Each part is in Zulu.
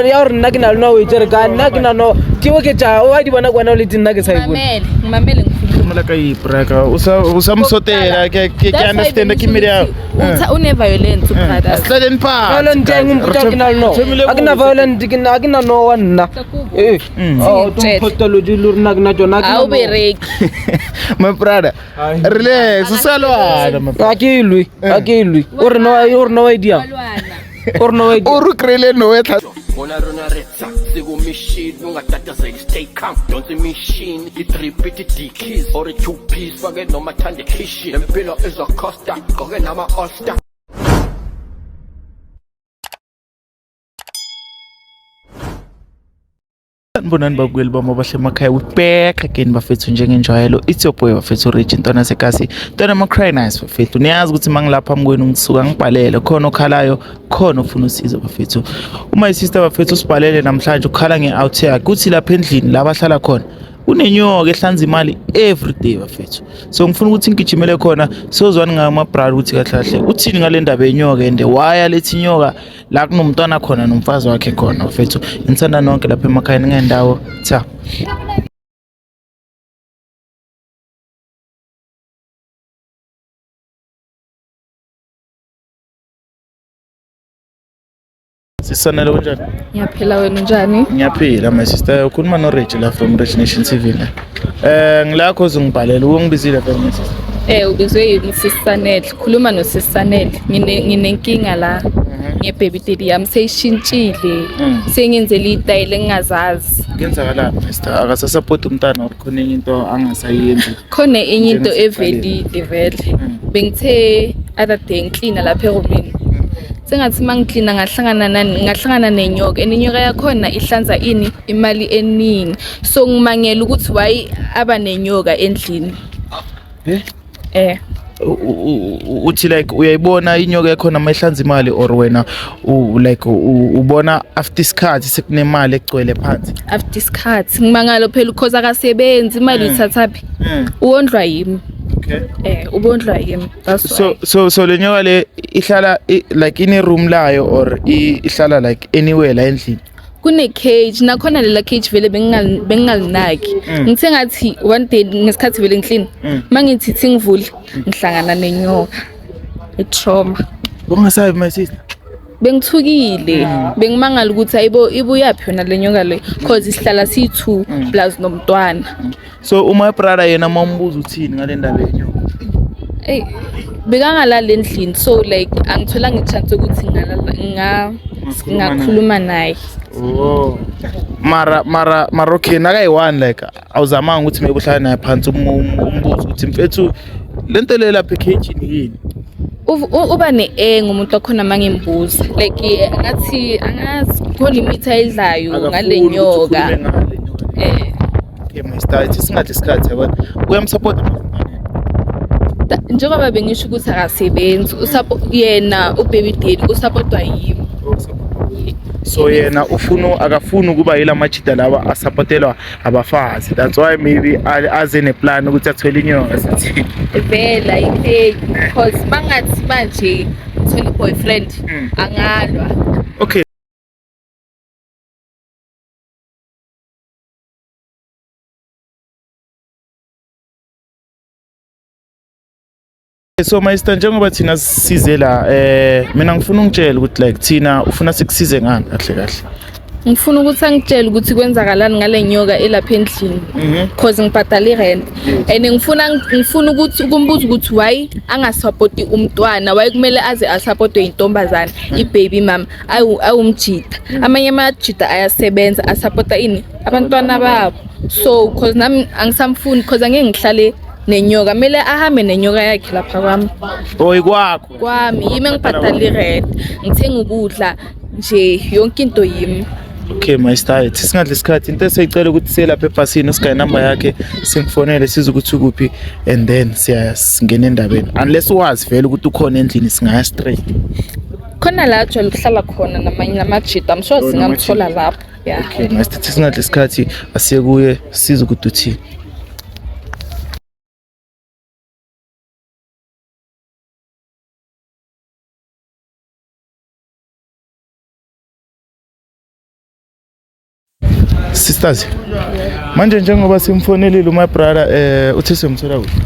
Ya gore nna ke na le no o e tsere ka nna ke na no ke oketša o a di bona kwana o letse nna ke sa e bone. Mamele, mamele ngikhuluma. Mela ka ipreka usamsotela ke ke That's why understand ke mmele ya Utha une violence brother. Asihlale phansi. Violent eng mpotša ke na le no. A ke na violent ke na ke na no wa nna. Eh. Oh, Ngitshele. tumphotoloji le rena ke na tsona a ke na Awu no. bereki. My brother. Relax, usalwana my A ke lwe, a ke lwe. O re no o re no wa e diang. O re no wa e diang. O re kry-ile no e tlha Bona rona re tsa sikumishini ungatatazeli stay calm donsa imishini i-drip ithi dickies or i-two piece fake noma thande khishi lempilo izocosta gqoke nama-all star. Sanibonani babukeli bami abahle emakhaya, we back again bafethu njengenjwayelo. It's your boy bafethu Rich Ntwana Sekasi, Ntwana ama cry nice bafethu. Niyazi ukuthi mangilapha phambi ngisuka ngibhalele khona okhalayo, khona ofuna usizo bafethu. Uma isister bafethu usibhalele namhlanje ukhala nge-out yakhe kuthi lapha endlini la bahlala khona kunenyoka ehlanza imali every day bafethu. So ngifuna ukuthi ngigijimele khona sozwani ngayo ama-brother ukuthi kahle kahle uthini ngale ndaba yenyoka and why alethi inyoka la kunomntwana khona nomfazi wakhe khona bafethu. Ngithanda nonke lapha emakhaya ningendawo cha. Sisanele kunjani? Ngiyaphila wena unjani? Ngiyaphila my sister. Ukhuluma no Rich la from Rich Nation TV la. Ngila cause ngibhalele ungibizile vele my sister. Ubizwe yini Sisanele? Khuluma noSisanele. Ngine nginenkinga la nge-baby daddy yami seyishintshile. Sengenzele itayile engingazazi. Kuyenzakalani my sister? Akasasupport umntana or khona enye into angasayenzi. Khona enye into Njengasekuqaleni. evelile vele. Bengithe other day ngiklina lapha erumini. Sengathi mangiklina ngahlangana nani ngahlangana nenyoka and inyoka yakhona ihlanza ini imali eningi. So ngimangela ukuthi why aba nenyoka endlini. Eh? Eh. Uthi like uyayibona inyoka yakhona mayihlanza imali or wena like ubona after isikhathi sekunemali egcwele phansi. After isikhathi ngimangalo phela because akasebenzi imali uyithathaphi? Uwondlwa yimi. Okay. Ubondlwa yimi. That's So why. so le nyoka le ihlala like in a room layo or ihlala like anywhere la endlini. Kune cage nakhona lela cage vele bengingalinaki. Ngithe ngathi one day ngesikhathi vele ngiklina. Mangithi thi ngivule ngihlangana nenyoka. I-trauma. Ungasabi my sister. Bengithukile, bengimangala ukuthi ayibo ibuyaphi yona le nyoka le cause isihlala siyi-2 plus nomntwana. So uma brother yena mawumbuza uthini ngale ndaba yenyoka? Ey bekangalali endlini so like angitholanga i-chance yokuthi ngalala nga ngakhuluma naye. Oh. Mara mara mara okay nakayi-one like awuzamanga ukuthi maybe uhlale naye phansi umbuzo ukuthi mfethu lento le lapha ekhejini yini? Uba ne-eng umuntu wakhona mangimbuza like ngathi angazi khona imithi ayidlayo ngale Akafuni ukuthi nyoka. ukhulume ngale nyoka. Okay my star, ithi singadli isikhathi yabona. Uyamsupport Njengoba bengisho ukuthi akasebenzi yena ubaby daddy usupportwa yimi. So yena ufuna akafuni ukuba yila majida lawa asupportelwa abafazi. That's why maybe aze neplan ukuthi athole inyoka sithi. Vela i-fake because bangathi manje uthole i-boyfriend angalwa. Okay. So my sister njengoba thina sisize la mina ngifuna ungitshele ukuthi like thina ufuna sikusize ngani kahle kahle. Ngifuna ukuthi angitshele ukuthi kwenzakalani ngale nyoka elapha endlini cause ngibhadala i-rent and ngifuna ukuthi ukumbuza ukuthi why angasupporti umntwana, why kumele aze asupportwe intombazana i-baby mama awumjida. Amanye amajida ayasebenza asupporta ini abantwana babo, so cause nami angisamfuni cause angeke ngihlale nenyoka, kumele ahambe nenyoka yakhe lapha kwami. Oh ikwakho. Kwami yimi engibhadala i-rent, ngithenga ukudla nje yonke into yimi. Okay my star, ithi singadli isikhathi into esiyicela ukuthi siye lapha ebhasini usigaye number yakhe simfonele size ukuthi ukuphi and then siya singena endabeni unless wazi vele ukuthi ukhona endlini singaya straight. Khona la ajwayele ukuhlala khona namanye namajida, I'm sure Oh, singamthola lapho. Yeah. Okay my star, singadli isikhathi asiye kuye size ukuthi uthini. Sisters, manje njengoba simfonelile uma brother, uthe simthola kuphi?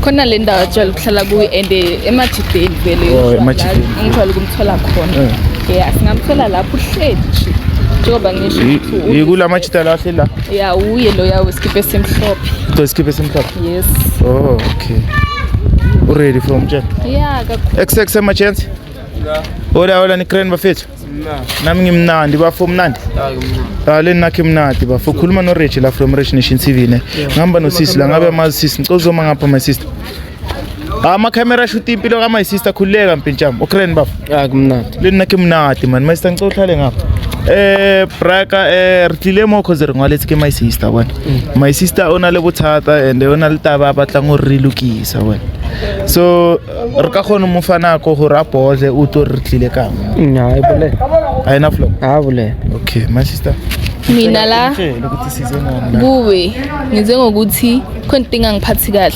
Khona le ndawo ajwayele ukuhlala kuyo and emajideni vele. Oh, emajideni. Ngijwayele ukumthola khona. Yeah, singamthola lapho, uhleli nje njengoba ngisho ukuthi Yikula majida la ahleli la? Ya, uye loya weskipa esimhlophe. To iskipa esimhlophe. Yes. Oh, okay. Uready for umtshela? Ya, kakhulu. XX emergency. Hola, hola, ni grand bafethu. Nami ngimnandi bafo, mnandi. Ah, le nakhe mnandi bafo. Khuluma no Rich la from Rich Nation TV ne. Ngihamba no sisi la, ngabe amazi sisi. Ngicela uzoma ngapha, my sister. Ah, ama camera shoot impilo ka my sister, khululeka mpintshami. Ukraine bafo. Ah, kumnandi. Le nna ke monate man. My sister, ngicela uhlale ngapha. Braka, re tlile mo cause re ngwaletse ke my sister bona. My sister o na le bothata and o na le taba a batlang gore re lokisa bona. So re ka kgona mo fa nako gore a pause o tlo re tlile kang. Nya, e bolela. A ena flow. A bolela. Okay, my sister. Mina la Tshele ukuthi size ngani la. Kuwe ngize ngokuthi khona into engangiphathi kahle.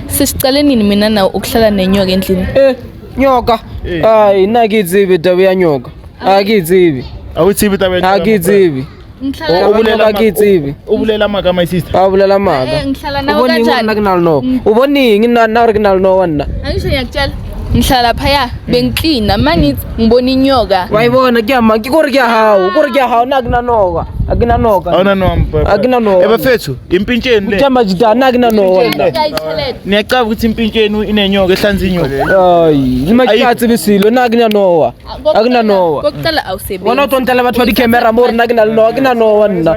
Sesicale nini mina nawe ukuhlala nenyoka endlini? Eh, nyoka. Eh. Ai, nna ke tsebe taba ya nyoka. A ke tsebe. Awutsibi taba ya A ke tsebe. Ngihlala O bolela Nyoka ke tsebe. O bolela maka, my sister. A bolela maka. Ngihlala O nawe bone eng gore nna kanjani? ke na le noka? O bone eng nna nna gore ke na le noka nna? Angisho ngiyakutshela, ngihlala laphaya bengiklina, mangithi ngibona inyoka. Wa e bona ke ya mang? Ke kore ke ya hao, kore ke ya hao, nna ha ke na noka. Ha ke na noka. Awuna no. Akuna no. Eh bafethu, impintsheni le. Kuthiwa majita, nna ha ke na noka nna. Niyacaba ukuthi impintsheni inenyoka ehlanza inyoka. Ai, le majita a tsebe selo, nna ha ke na nowa. Ha ke na nowa. Kokuqala awusebenzi. Bona o tlo ntlela batho ba di-camera mo gore nna ke na le nowa, ke na nowa nna.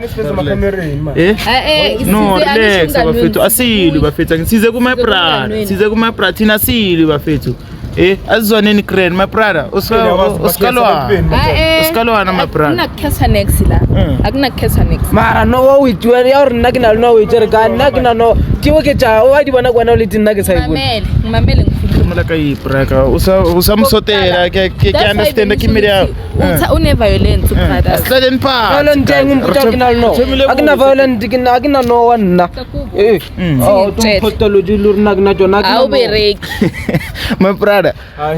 Eh? Eh, No, size, relax angisho bafethu, umngani asilwi bafethu, size kuma Size brother, kumngani wenu. size kuma brother, thina asilwi bafethu. Eh, asizwaneni grand, my brother, usikalwana. Usikalwana, my brother. Akunakukhetha next la. Akunakukhetha next. Mara nowa o itse ya gore nna ke na le nowa, o itse re ka nna ke na nowa. Ke o ke tša, o a di bona kwana o le teng, nna ke sa e bone. Mamele, ngimamele ngikhulume. Thomela ka ibraka, usamsotela, ke ke That's why understand ke bengisho media. ukuthi une-violence ubrother. Asihlaleni phansi. Violent eng? Mpotsa, ke na le nowa. Ha ke na violent, ke na ha ke na nowa nna. Eh. Oh, Ngitshele. pathology le rona ke na tsona, ha ke na nowa. Awubereki. My brother,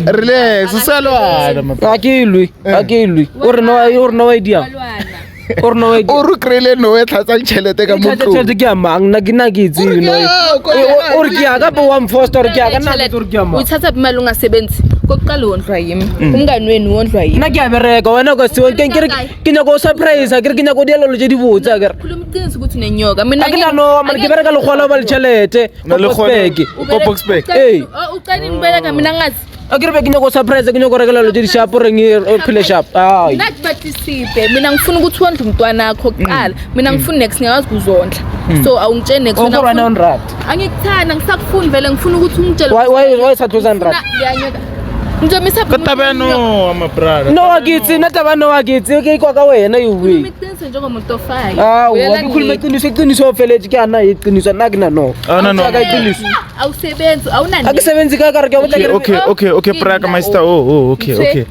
relax, usalwana my brother. Ha ke lwe, ha ke lwe. O re nowa, o re nowa e diang. O re nowa e diang. O re kry-ile no e tlhatsang tšhelete ka mo ntlong. Tšhelete ke ya mang? Nna ke nna ke e tsebe nowa. O O re ke ya ka bo wa mfosta, o re ke ya ka nna ke tsebe gore ke ya mang. Uyithatha phi imali ungasebenzi? Kokuqala wondlwa yimi, umngani wenu wondlwa yimi. Nna ke a bereka, wena o ka se ke re ke nyaka o surprise, ke re ke nyaka o dialelo tse di botse a kere. Khuluma iqiniso ukuthi unenyoka. Mina A ke na nowa mare ke bereka lekgola ba le tšhelete Na ko le kgona- Boksburg. Ko Boksburg. Ee. Ucela nibeleka mina ngazi. A ke re be ke nyaka o surprise, ke nyaka o rekela dilo tse di sharp, o reng o phele sharp. Ai. Nna ke batlisise. Mina ngifuna ukuthi wondle umntwana wakho kuqala. Mina ngifuna next, ngiyakwazi ukuzondla. So awungitsheli next. O Wena gore wena o nrata. Angikuthanda, ngisakufuni vele, ngifuna ukuthi ungitshele. Why sa tlosa nrata? Ngiyanyoka. Ngizomisa Ka taba ya nowa, my brother. Nowa ke itse, nna taba nowa ke itse, ke ikwa ka wena you Khuluma way. iqiniso njengomuntu ofayo. Aowa, Uyala ke khulume nini? iqiniso, iqiniso o feletse ke ana iqiniso, nna ke na nowa. Ah, no, no. Ka iqiniso. Awusebenzi, awunani. A ke sebenzi ka ka re ke a botsa ke re Okay, okay, braka, my sister. Oh, okay, okay.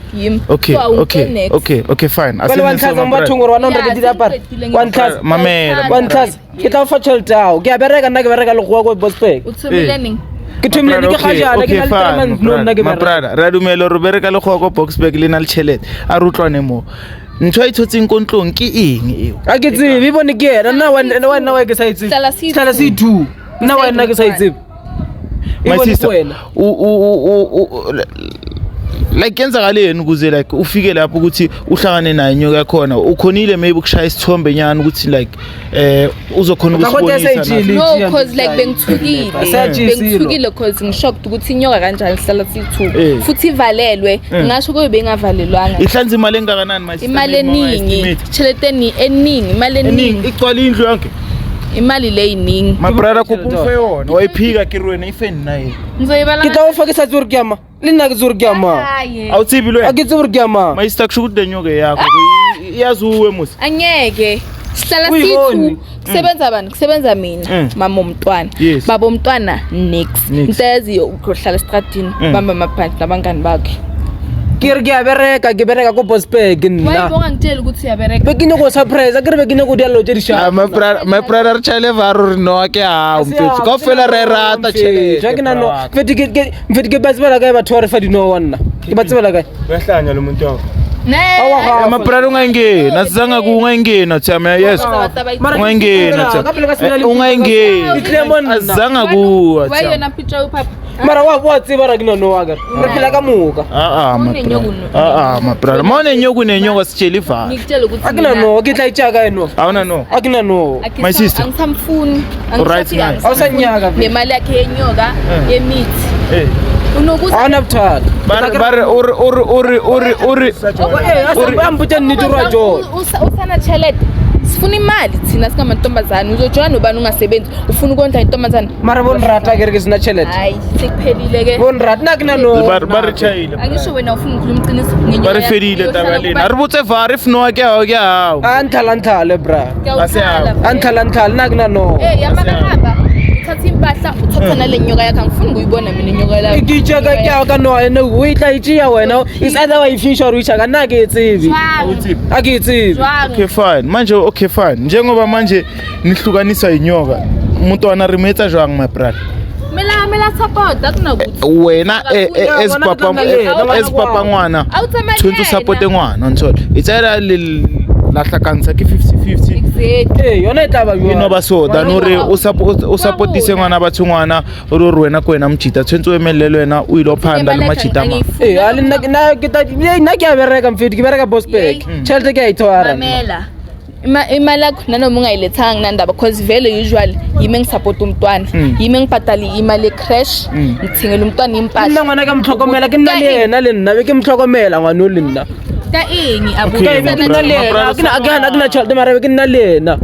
Okay, okay, okay, okay, fine. Jwale wa ntlhatsa mo bathong gore wena o nreketse diaparo. Wa ntlhatsa. Mamela. Wa ntlhatsa. Ke tla o fa tšhelete yao. Ke a bereka nna, ke bereka lekgowa ko Boksburg. Uthomile nini? Ke thomile ne ke ga jaana, ke na le 3 months no nna ke My bereka. brother, re a dumela gore bereka le go ko Boksburg le na le tšhelete. A re utlwane mo. Ntho a itshotseng ko ntlong ke eng eo? A ke tsebe, e bone ke yena. Nna wa nna wa ke sa e tsebe. Hlala se Hlala se two. Nna wa nna ke sa e tsebe. E My bone ke sister, wena. o like kenzakaleni ukuze like ufike lapho ukuthi uhlangane naye inyoka yakhona, ukhonile maybe ukushaya isithombe nyana ukuthi like uzokhona Ka go ukusibonisa tesa nathi? itjhili. No, cause like bengithukile. Asiyatshisa ilo. Bengithukile cause ngishocked ukuthi inyoka kanjani sihlala siyi-two. Eh. Futhi ivalelwe. Ngingasho kube bengavalelwanga. Ihlanza imali engakanani, my sister? Imali Maybe uma eningi, estimate. tšhelete eningi, imali Eningi eningi. igcwala indlu yonke. Imali le iningi. My brother, kopa umfe yona wayiphika ke re wena ifeni naye. Ngizoyibala. Ke tla o fa ke sa tsebe gore ke ya mang. Le nna ke tsebe gore ke ya mang. Awutsibi le A wena? ke tsebe gore ke ya mang. My sister, kusho ukuthi le nyoka yakho iyazuwe musi. Angeke. Sihlala Uyibone. siyi-two. Kusebenza bani? Kusebenza mina, mama womntwana. Yes. Baba womntwana nix. Nix. Into ayaziyo ukuhlala estradini, bamba amabhanti nabangani bakhe. Ke re ke a bereka, ke bereka ko Boksburg Why nna. bongangitsheli ukuthi uyabereka? Be ke nyaka o surprise, a ke re be ke nyaka o dialelo tse di Ah, sharp. my brother, my brother, re tšhaile varo re noa ke hao mfethu. Kaofela re rata tšhelete. Ja ke na no. Mfethu ke ba tsebela kae batho ba re fa dinowa nna? Ke ba tsebela kae? Uyahlanya lo muntu wakho. Ne. My brother, ungayingeni, asizange ku ungayingeni thama, yes. Ungayingeni thama. Ungayingeni. Asizange kuwa Why thama. yona picture upapa? Mara wa tseba ra ke na noa kare re phela ka moka. Ah ah, my brother. Ah ah, my brother. Mawune nyoka unenyoka sitshela ivalo. Ngikutshela ukuthi A ke na noa, ke tla itšea kae noa? Awuna no. A ke na noa. My sister. Angisamfuni. Right now. A o sa nnyaka vele. Nemali yakhe yenyoka yemithi. Eh. Unokuthi Ga ona bothata. Ba re ba re o re o re o re o re o re Ee, a mpotša nnete gore a jola. Usana tshelete. Sifuna imali thina singamantombazane. Uzojola nobani ungasebenzi? Ufuna ukondla intombazane. Mara bo nrata ke re ke sena tšhelete. Hayi, sekuphelile ke. Bo nrata nna ke na noa. Ba ba re tjhaile. Angisho wena ufuna ukukhuluma iqiniso ngenyoka. Ba re fedile taba lena. A re botse var if no ke hao ke hao. A ntlhala ntlhale bra. A ntlhala ntlhale nna ke na noa. Eh, yamakahamba. Uthatha impahla, uthatha nale nyoka yakhe. Angifuni ukuyibona mina inyoka lakho. Ke itšea ka ke ao ka noa ene o e tla itšea wena. It's either wa e fisha or o itšha ka nna ke e tsebe. Jwang? A ke e tsebe. Jwang? Okay fine. Manje okay fine. Njengoba manje nihlukaniswa inyoka. Umntwana re mo etsa jwang my brother? Mela mela support akunakuthi. Wena as papa as papa ngwana Awutsamaye. tshwanetse o supporte ngwana ntshole. It's either le la hlakantsha ke 50-50. Exactly. Ee, yona e tla ba E no ba so than hore o supportise ngwana batho ngwana o re wena ke wena mojita tshwanetse o emelle le wena o ile o phanda le majita a mang. Ee, a le nna nna ke tla nna ke a bereka mfethu, ke bereka Boksburg. Tšhelete ke a e tshwara. Mamela. Imali yakho nanoma ungayilethanga nandaba because vele usually yimi engisupport umntwana. Yimi engibhadala imali ye-creche, ngithengela umntwana Nna impahla. ngwana ka mo tlhokomela ke nna le yena le nna be ke mo tlhokomela ngwana o le nna. Ka eng abuti? Okay, Ke nna le yena, a ke na tšhelete mara be ke nna le yena.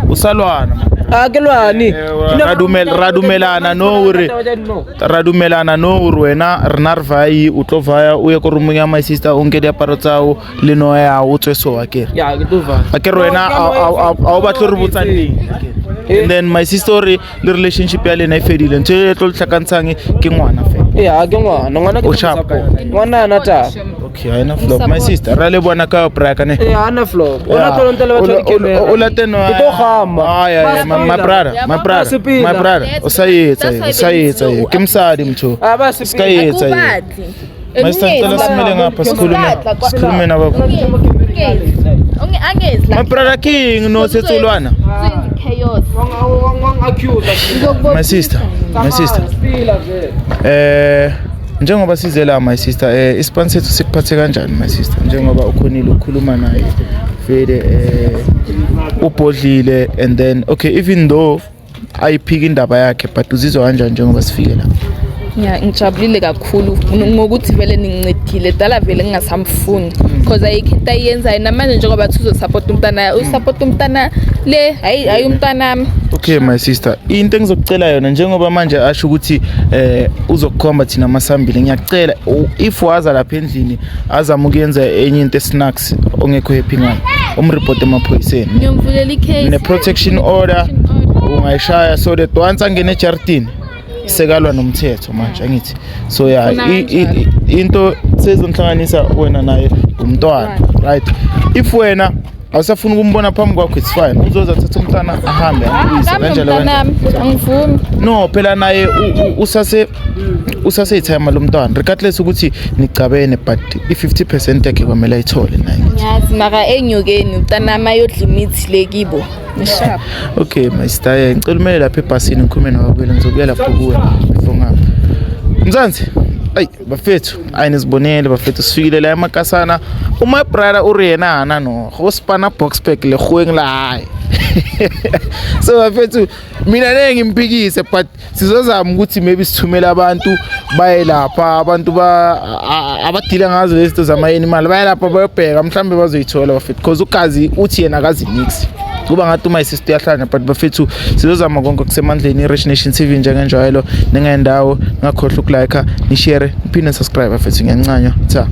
O sa lwana. A ke lwane. Ra dumelana no hore ra dumelana no hore wena rena re vai o tlo vaya o ye ko roomong ya my sister o nke diaparo tsa hao le noa ya hao o tswe so akere. Ya ke tlo vaya. Akere wena a o batle re botsa neng. And then my sister o re le relationship ya lena e fedile ntho e tlo le tlhakantshang ke ngwana fela. Ee, a ke ngwana, ngwana ke O tlo mo sharp. support. Ngwana ana taba. Okay, ha ena flop my sister. Ra le bona ka braka ne. Ee, ana flop. Ona tlo ntele batho ba dikemera. O late no. Ke tlo gama. Ay ay, my brother, my brother, my brother. O sa etsa, o sa etsa. Ke mosadi motho. A ba Ska sepela. etsa. Akubatli. My sister ngicela simele ngapha sikhulume. Sikhulume nabo. Angezi My brother king no setsolwana. Chaos. My sister, my sister. Njengoba size la my sister, ispan sethu sikuphathe kanjani my sister? Njengoba ukhonile ukukhuluma naye vele ubhodlile and then okay even though ayiphika indaba yakhe but uzizwa kanjani njengoba sifike la? Ya, ngijabulile kakhulu ngokuthi vele ningincedile. Dala vele ngingasamfuni because ayikho into ayenzayo namanje njengoba thi uzosupport umntana, usupport umntana le hayi hayi umntanami. Okay my sister, into engizokucela yona njengoba manje asho ukuthi uzokukhomba thina masambile, ngiyakucela if waza lapha endlini azama ukuyenza enye into snacks ongekho happy ngayo, umreport emaphoyiseni. Ngiyomvulela i-case. Ne protection order ungayishaya so that once angene ejardini sekalwa nomthetho manje angithi. So yeah, into sezonhlanganisa wena naye umntwana, right? If wena awusafuni ukumbona phambi kwakho it's fine, uzoza athathe umntwana ahambe ambuyise kanjalo kanjalo. Angivumi. No phela naye usase itimer lomntwana regardless ukuthi nicabene but i-50% yakhe kwamele ayithole naye. Ngiyazi mara enyokeni umntanami ayodla imithi le kibo. Ngishap. Okay my sister, ngicela umele lapha ebhasini ngikhulume nababuyela, ngizobuya lapho kuwe before ngapha. Mzansi, ayi bafethu, ayi nizibonele bafethu sifikile la emakasana. Uma brother o re yena hana no, go spana Boksburg le goeng la hae. So bafethu mina ngeke ngimphikise but sizozama ukuthi maybe sithumele abantu baye lapha, abantu ba abadila ngazo lezi zinto zama-animal baye lapha bayobheka mhlambe bazoyithola bafethu because ugazi uthi yena akazi nix. Kuba ngathi uma isister uyahlanya but bafethu sizozama konke kusemandleni. I-Rich Nation TV njengenjwayelo, ningendawo ningakhohlwa ukulike, nishare, niphinde subscribe bafethu, ngiyancanywa. Tha.